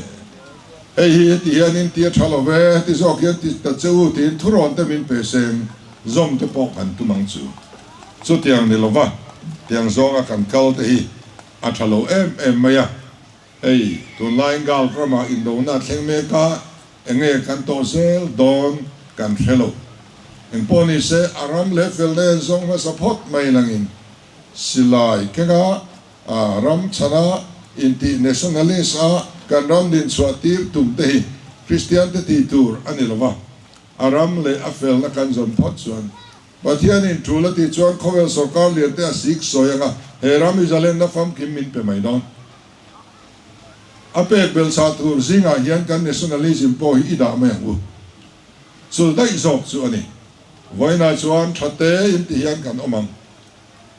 hei hi heti hianin ti a tha lo ve, heti zawk hian ti ta che u tiin thurawn te min pe seng zawm te pawh kan tum ang chu. Chutiang ni lova tiang zawnga kan kal te hi a tha lo em em mai a, hei tunlaiin Gulf ramah indona a thleng mek a, enge kan tawh zel dawn kan hre lo. Engpawh ni se a ram leh felna en zawng hmasa phawt mai langin Silai kenga a ram chhana intih nationalist a kan ram din chhuah tir tum te hi Kristian te tih tur a ni lova, a ram leh a felna kan zawn phawt chuan Pathianin tul a tih chuan khawvel sawrkar lian te a sik sawi anga he ram i zalenna famkim min pe mai dawn. A pek belchhah tur zingah hian kan nationalism pawh hi i dah mai ang u. Chul daih zawk chu a ni. Vawiinah chuan tha te in ti hian kan awm ang.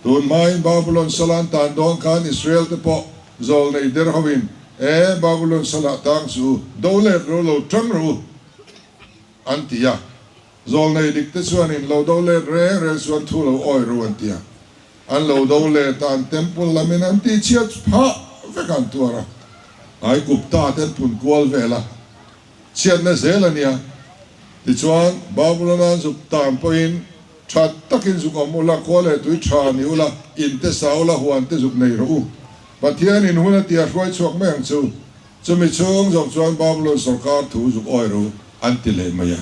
Tun hmain Babulon sala an tan dawn khan Israel te pawh zawl nei der hoin, E, Babulon salah tang suh u, do let rawh u, lo tang rawh u, an ti a. Zawl nei dik te chuanin lo do let reng reng chuan thu lo awi rawh u, an ti a. An lo do let a, an temple lamin an tihchhiat phah vek an tuar a. Aigupta te an pun kual vel a. Chhiatna zel a nia. Tichuan, Babulon-a zuk tan pawhin tha takin zuk awm ula, khua leh tui tha ni ula, in te sa ula, huan te zuk nei rawh u. Pathianin hun a tia hruai chhuak mai ang chu. Chumi chhung zawk chuan Babulon sawrkar thu zuk awi rawh u, an ti leh mai a.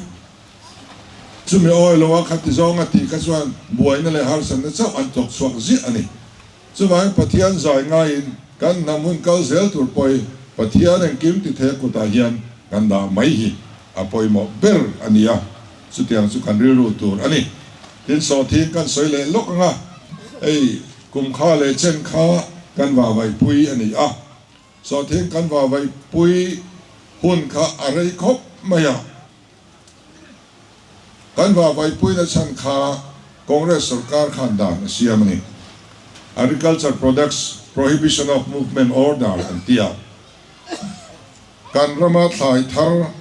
Chumi awi loa khati zawng a tih kha chuan buaina leh harsatna chauh an thawk chhuak ziah a ni. Chuvangin Pathian zai ngaiin kan hnam hun kal zel tur pawh hi Pathian engkim ti thei a kutah hian kan dah mai hi a pawimawh ber a ni a, chutiang chu kan rilru tur a ni. Tin, sawhthing kan sawi leh lawk ang a, hei kum kha leh chen kha kan vavaipui a ni a, sawhthing kan vavaipui hun kha a rei khawp mai a. Kan vahvaipuina chhan kha Congress sorkar khan dan a siam a ni. Agriculture Products Prohibition of Movement Order an ti a. Kan rama thlai thar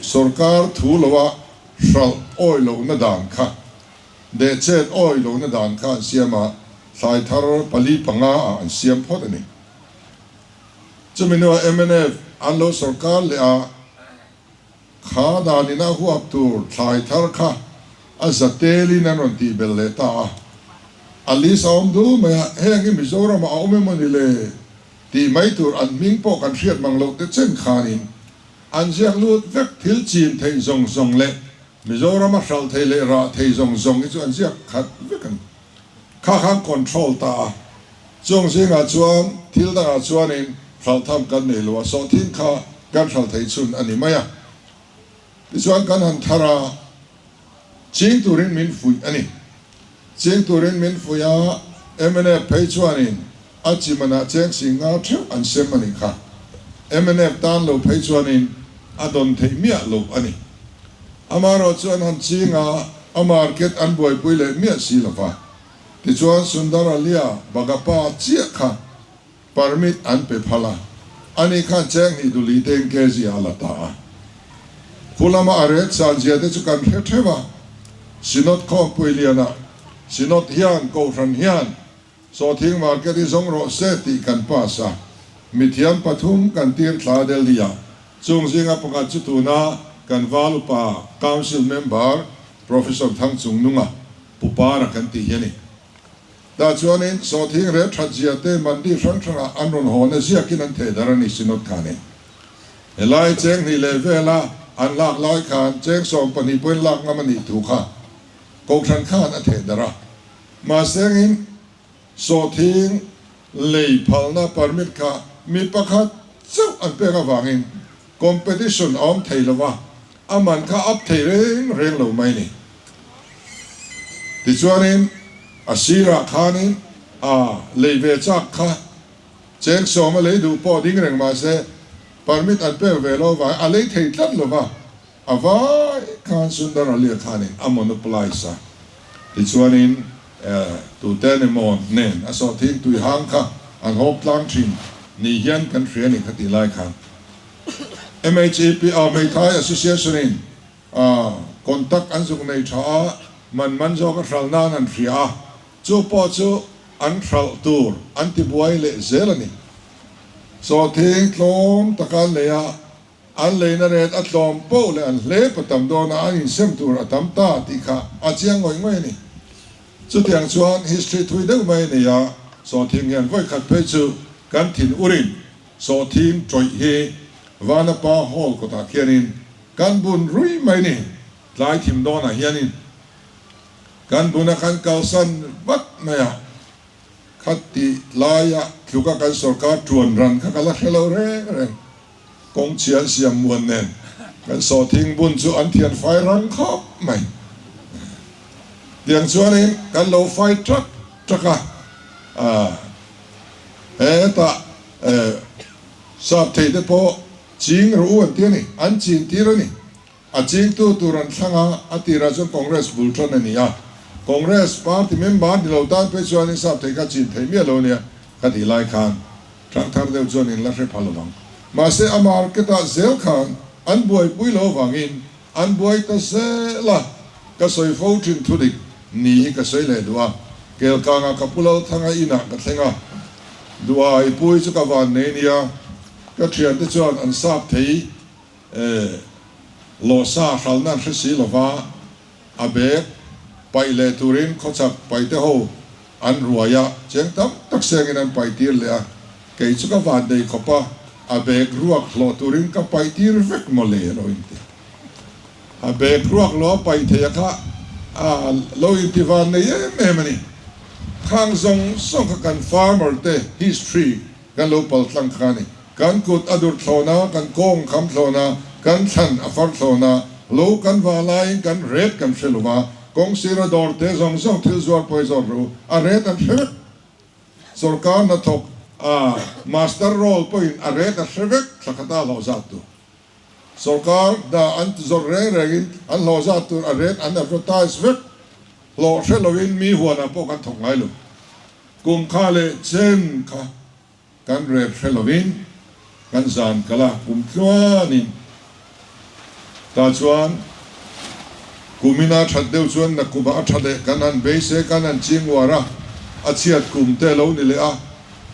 sorkar thu loa hralh awi lohna dan kha, dehchet awi lohna dan kha an siam a, thlai thar pali panga ah an siam phawt a ni. Chumi hnuah mnf an lo sorkar leh a, Kha danin a huap tur thlai thar kha a za telin an rawn tih belh leh ta a. A list a awm dul mai a, heng hi Mizoramah a awm emaw ni le tih mai tur an hming pawh kan hriat mang loh te chen khanin an ziak lut vek thil chin theih zawng zawng leh Mizorama hralh thei leh rah thei zawng zawng hi chu an ziak khat vek a ni. Kha khan control ta a, chung zingah chuan thil dangah chuanin hralh tham kan nei lo a, sawhthing kha kan hralh thei chhun a ni mai a. Tichuan kan han thar a, ching turin min fuih a ni. Ching turin min fuih a, mnf phei chuanin a chi manah cheng sing nga theuh an sem a nih kha. Mnf tan lo phei chuanin a dawn theih miah loh a ni. Amaherawh chu an han ching a, a market an buaipui leh miah si lo va. Tichuan Sundaralia Bagapa chiah kha permit an pe phal a, ani khan cheng hnih duli teng kg a la ta a. Khu lama a ret san zia te chu kan hre theuh a, Synod khawmpui lianah Synod hian Kohhran hian Sawhthing market hi zawng rawh se tih kan pass a, mithiam pathum kan tir thla Delhi ah, chung zinga pakhat chu tuna kan val upa Council member Professor Thangchungnunga Pupara kan tih hi a ni. Tah chuanin sawhthing rel that zia te mandi hrang hrangah an rawn haw na ziakin an theh dar a ni Synod khanin. Helai cheng hnih leh vela an lak lai khan cheng 12 pawhin lak ngam a nih thu kha Kohhran khan a theh dar a. Mahsengin sawhthing lei phalna permit kha mi pakhat chauh an pek avangin competition a awm thei lo va, a man kha up thei reng reng lo mai ni. Tichuanin a sirah khanin a lei ve chak kha cheng sawma lei duh pawh ding reng mahse permit an pek ve lo avangin a lei thei tlat lo va. A vai khan Sundar Alia khanin a monopolize a, tichuanin tute emaw nen a sawhthing tui hang kha an hawp tlang thin ni hian kan hria ni kha tih lai khan MHAP a Hmeithai Association in contact an zuk nei tha a, man man zawk a hral nan an hria a, chu pawh chu an hralh tur an tibuai leh zel a ni. Sawhthing tlawm taka an lei a. An leina ret a tlawm poh leh an hlep a tam dawn a, an insem tur a tam ta tih kha a chiang ngawih ngawih a ni. Chutiang chuan history thui deuh mai a nei a, sawhthing hian vawikhat phei chu kan thin urin sawhthing tawih hi Vanapa Hall kawtah khianin kan bun rui mai ni, tlai thim dawnah hianin kan bun a kan kalsan vat mai a, khati laia tluka kan sorkar tuan ran kha ka la hre lo reng reng. Kawng chhian siam muan nen kan sawhthing bun chu an thian fai rang khawp mai. Tiang chuanin kan lo fai trak trak a, hetah sap thei te pawh ching rawh u an ti a ni, an chin tir a ni. A chingtu tur an thlang a, a tirah chuan Congress bul tan a ni a. Congress party member ni lo tan phei chuan in sap thei kha chin thei miah lo nia ka tih lai khan thang thar deuh chuan in la hre pha lovang. Mahse a market ah zel khan an buaipui lo avangin an buai ta zel a, ka sawi fo thin thu dik ni hi ka sawi leh duh a, Kelkangah ka pu Lalthanga inah ka thleng a, duhai pui chu ka van nei nia, ka thiante chuan an sap thei. E, lawsa hralna an hre si lova, a bag paih leh turin khawchhak paihte ho an ruai a, cheng tam tak sengin an paih tir leh a, kei chu ka van nei khawp a, a bag ruak hlawh turin ka paih tir vek maw le a lo inti. A bag ruak lo a paih theih a kha a lo inti van nei em em a ni. Khang zawng zawng kha kan farmer te history Kan lo pal tlang kha a ni. Kan kut a dur thlawn a, kan kawng kham thlawn a, kan thlan a far thlawn a, lo kan vah laiin kan ret kan hre lo va, kawng sira dawr te zawng zawng thil zuar pawh hi zawt rawh u, a ret an hre vek. Sorkar hnathawk a master role pawhin a ret a hre vek thla khat a hlawh zat tu. Sorkar hna an ti zawrh reng rengin an hlawh zat tur a rate an advertise vek. Hlawh hre loin mi huanah pawh kan thawk ngai lo. Kum kha leh chen kha kan rep hre loin kan zan kal a, kum tluanin tah chuan kumina that deuh chuan nakumah a tha leh kan han beisei kan han ching uar a, a chhiat kum te lo ni leh a,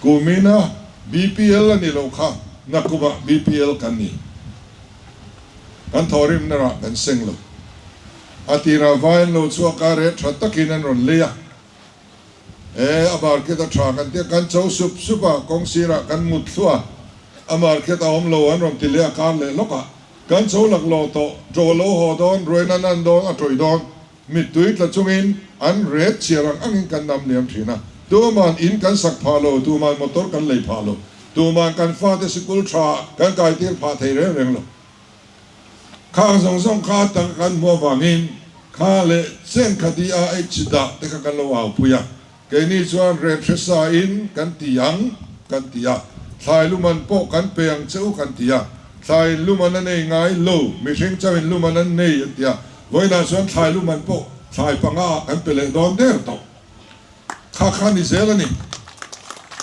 kumina BPL a ni loh kha nakumah BPL kan ni. Kan thawhrimna rah kan seng lo. A tirah vai an lo chhuak a, reh tha takin an rawn lei a. E, a market a tha kan tia, kan cho sup sup a, kawng sirah kan mut thluah a, a market a awm lo an rawn ti leh a, kar leh lawk ah kan cho laklawh tawh, ṭaw lo haw dawn, ruain an an dawn, a ṭawih dawn, mittui tla chungin an ret chhiar ang angin kan nam liam ṭhin a, tuman in kan sak phah lo, tuman motor kan lei phah lo, tuman kan fate sikul ṭha kan kaitir phah thei reng reng lo. Khang zawng zawng kha a taka kan hmuh avangin kha leh chen kha DRH dah te kha kan lo aupui a, keini chuan rep hre sa in kan ti ang kan ti a, thlai luman pawh kan pe ang che u kan ti a, thlai in luman a nei ngai lo, mihring chauh in luman an nei an ti a, vawiinah chuan thlai luman pawh thlai panga ah kan pe leh dawn der tawh. Kha kha ni zel a ni.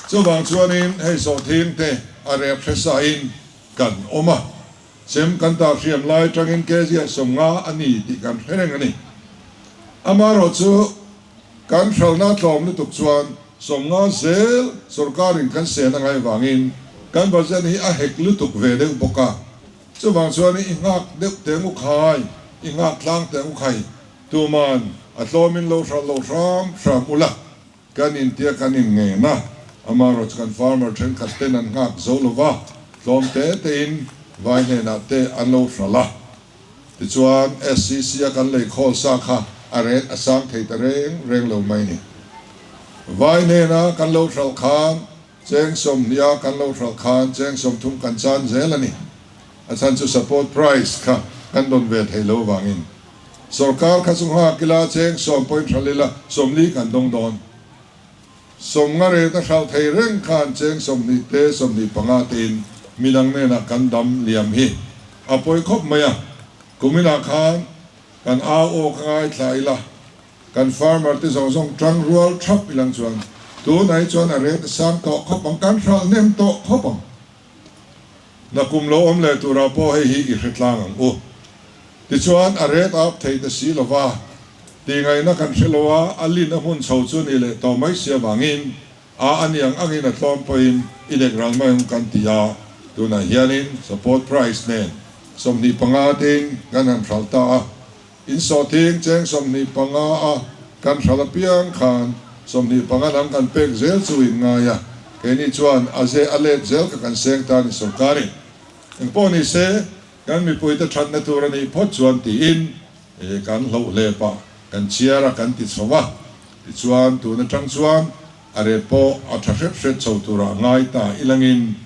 Chuvang chuanin hei sawhthing te a rep hre sa in kan awm a, chem kan dah hriam lai atangin kg 50 a ni tih kan hre reng a ni. Amaherawh chu kan hralhna tlawm lutuk chuan 50 zel sorkarin kan sen a ngai vangin kan budget hi a hek lutuk ve deuh bawk a, chuvang chuan i nghak deuh teng u khai, i nghak tlang teng u khai, tuman a tlawmin lo hralh lo hram hram ula. Kan intia kan inngen a, amaherawh chu kan farmer thenkhat ten an nghak zo lo va, tlawm te tein vai hnenah te an lo hralh a. Tichuan SCC a kan lei khawl sa kha a rate a sang thei ta reng reng lo mai ni. Vai hnena kan lo hralh khan cheng 20 a kan lo hralh khan cheng 30 kan chan zel a ni. A chhan chu support price kha kan dawn ve thei lo vangin. Sorkar kha chu nghak ila cheng 10 point hralh ila 40 kan dawng dawn. 50 rate a hralh thei reng khan cheng 20 te 25 tein midang hnenah kan dam liam hi a pawi khawp mai a. Kuminah khan kan au aw kha ngaithla ila kan farmer te zawng zawng tang rual thap ilang chuan tunah hi chuan a rate a sang tawh khawp ang, kan hralh hnem tawh khawp ang. Nakum lo awm leh turah pawh hei hi i hre tlang ang u. Tichuan, a ret ap thei ta si lova, tihngaihna kan hre lo a, a lin a hmun chho chu ni leh tawh mai si avangin a a niang angin a tlawm pawhin i dek ral mai ang kan ti a, tunah hianin support price nen 25 tein kan han hralh ta a. In sawhthing cheng 25 a kan hralh apiang khan 25 dang kan pek zel chu in ngai a, keini chuan a ze a let zel kha kan seng ta a ni sorkarin. Engpawh ni se, kan mipuite thatna tur a nih phawt chuan tiin kan hloh hle pah kan chhiar a kan ti chho a, tichuan tun atang chuan a ret pawh a tha hret hret chho turah ngai ta ilangin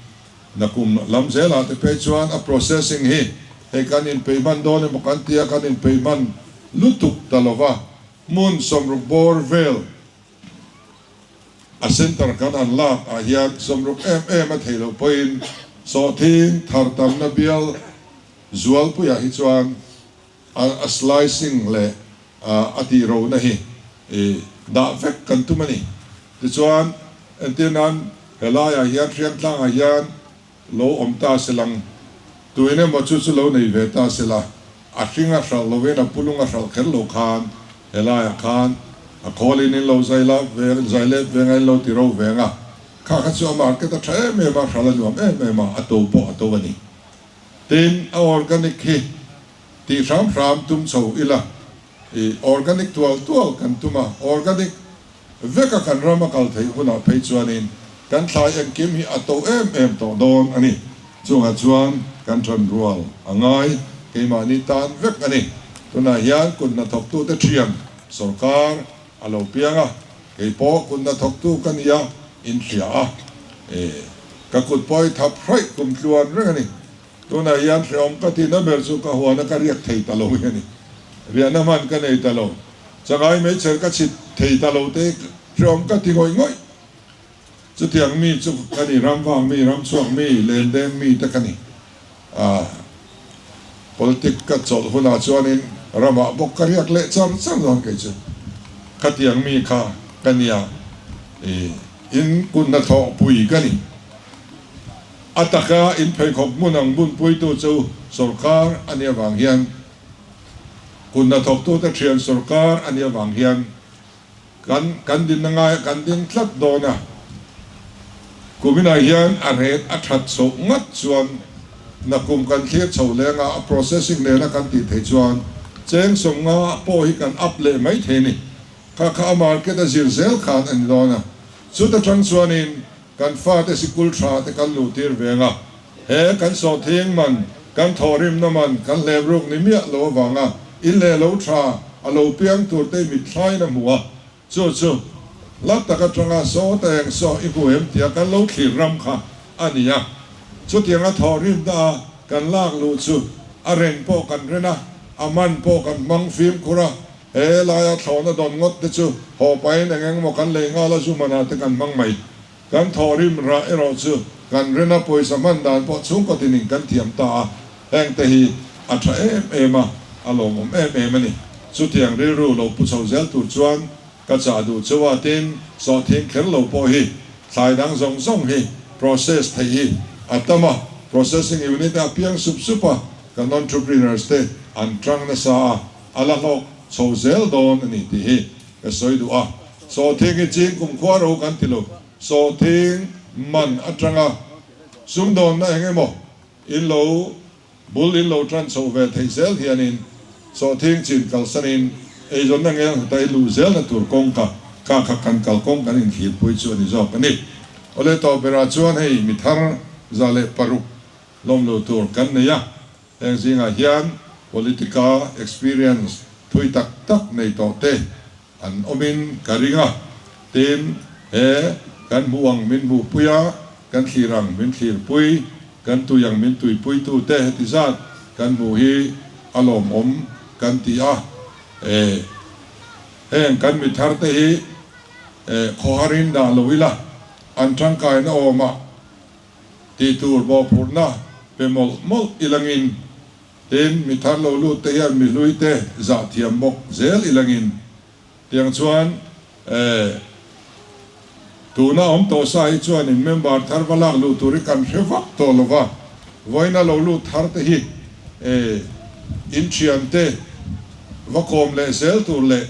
Nakum lam zelah te phei chuan a processing hi hei kan inpeih hman dawn emaw kan tia kan inpeih hman lutuk ta lova, hmun 60 bawr vel a center kan han lak ah hian 60 em em a theih loh pawhin sawhthing thar tamna bial zualpuiah hi chuan a slicing leh a tih rohna hi dah vek kan tum a ni. Tichuan, entir nan helaiah hian Hriangtlangah hian lo awm ta se lang, tuin emaw chu chu lo nei ve ta se la, a hring a hralh lovin a pulung a hralh kher lo khan helaiah khan a khawlin in lo zai la ve, zai let veng a, in lo ti ro veng a, kha kha chu a market a tha em em a, hralh a nuam em em a, a to pawh a to a ni. Tin, a organic hi tih hram hram tum chho ila, i organic tual tual kan tum a, organic veka kan ram a kal theih hunah phei chuanin kan thlai engkim hi a to em em tawh dawn a ni. Chungah chuan kan ṭan rual a ngai, keimahni tan vek a ni. Tunah hian kut hnathawktute ṭhian sorkar a lo piang a, kei pawh kut hnathawktu ka ni a, inhria a, e, ka kut pawh i thap hraih kum tluan reng a ni. Tunah hian hrehawm ka tihna ber chu ka huana ka riak thei ta lo hi a ni. Riahna hman ka nei ta lo. Changai meichher ka chhit thei ta lo te hrehawm ka ti ngawih ngawih. Chutiang mi chu ka ni, ram vang mi, ram chhuak mi, lendeng mi te ka ni. Aah. Politic ka chawlh hunah chuanin ramah bawk ka riak leh char char dawn kei chu. Khatiang mi kha ka nia i in kut hnathawh pui ka ni. A taka in pheikhawk hmun ang bunpuitu chu sorkar a nih avang hian kut hnathawktute thian sorkar a nih avang hian kan kan dinna ngaiah kan ding tlat dawn a. Kuminah hian a ret a that chhoh ngat chuan nakum kan thlir chho leng a, a processing nena kan tih theih chuan cheng 50 pawh hi kan up leh mai thei a ni. Kha kha a market a zir zel khan a ni dawn a. Chuta tang chuanin Kan fate sikul tha te kan luh tir veng a, he kan sawhthing man, kan thawhrimna man kan hlep ruk ni miah lo avanga in leh lo tha a lo piang tur te mitthlaiin a hmu a, chu chu hla tak atanga saw ta eng saw i hmu em tia kan lo thlir ram kha a ni a. Chutianga thawhrimna a kan lak luh chu a ren pawh kan ren a, a man pawh kan hmang fimkhur a, He laia thlawhna dawn ngawt te chu haw pahin eng eng maw kan lei nghal a zu hmanah te kan hmang mai. Kan thawhrim rah erawh chu kan rena pawisa hman dan pawh chhungkaw tinin kan thiam ta a, heng te hi a tha em em a, a lawmawm em em a ni. Chutiang rilru lo pu chho zel tur chuan ka chah duh cheu a, tin sawhthing kher lo pawh hi thlai dang zawng zawng hi process theih hi a tam a, processing unit a piang sup sup a, kan entrepreneurs te an tang nasa a. A la hlawk chho zel dawn a ni tih hi ka sawi duh a. Sawhthing hi ching kumkhua ro kan ti lo. Sawhthing man atanga sumdawnna eng emaw in lo bul in lo tan chho ve theih zel hianin sawhthing chin kalsanin eizawnna ngel hnuta i luh zelna tur kawng kha kha kha kan kalkawng kan inthirpui chu a ni zawk a ni. Awle tawh berah chuan hei mi thar 106 lawm lo tur kan nei a. Heng zingah hian politica experience thui tak tak nei tawh te an awmin ka ring a, tin he kan hmuh ang min hmuhpui a, kan thlir ang min thlirpui, kan tui ang min tuipuitu te heti zat kan hmuh hi a lawmawm kan ti a, e heng kan mi thar te hi e khawharin dah lo ila an tangkaina awmah Tih tur mawhphurhna pe mawlh mawlh ilangin, tin, mi thar lo lut te hian mi hlui te zah thiam bawk zel ilangin. Tiang chuan eh tuna awm tawh sa hi chuanin member thar va lak luh tur hi kan hre vak tawh lo va, vawiina lo lut thar te hi eh in thian te va kawm leh zel tur leh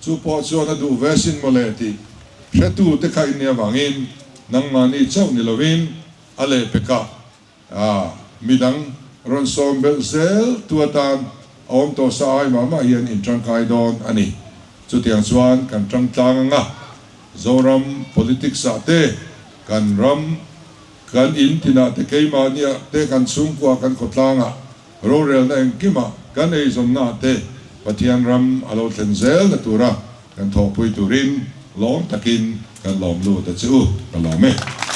chu pawh chuan a duh ve sin mawle tih hretu te kha in nih avangin Nangmahni chauh ni lovin a lehpekah midang rawn sawm belh zel tu atan a awm tawh sa ai mah mah hian in tangkai dawn a ni. Chutiang chuan kan tang tlang anga Zoram politics ah te, kan ram, kan in tinah te keimahniah te kan chhungkua kan khawtlangah rorelna engkimah kan eizawnna ah te Pathian ram a lo thlen zel na tura Kan thawhpui turin lawm takin kan lawm lut a che u, ka lawm e.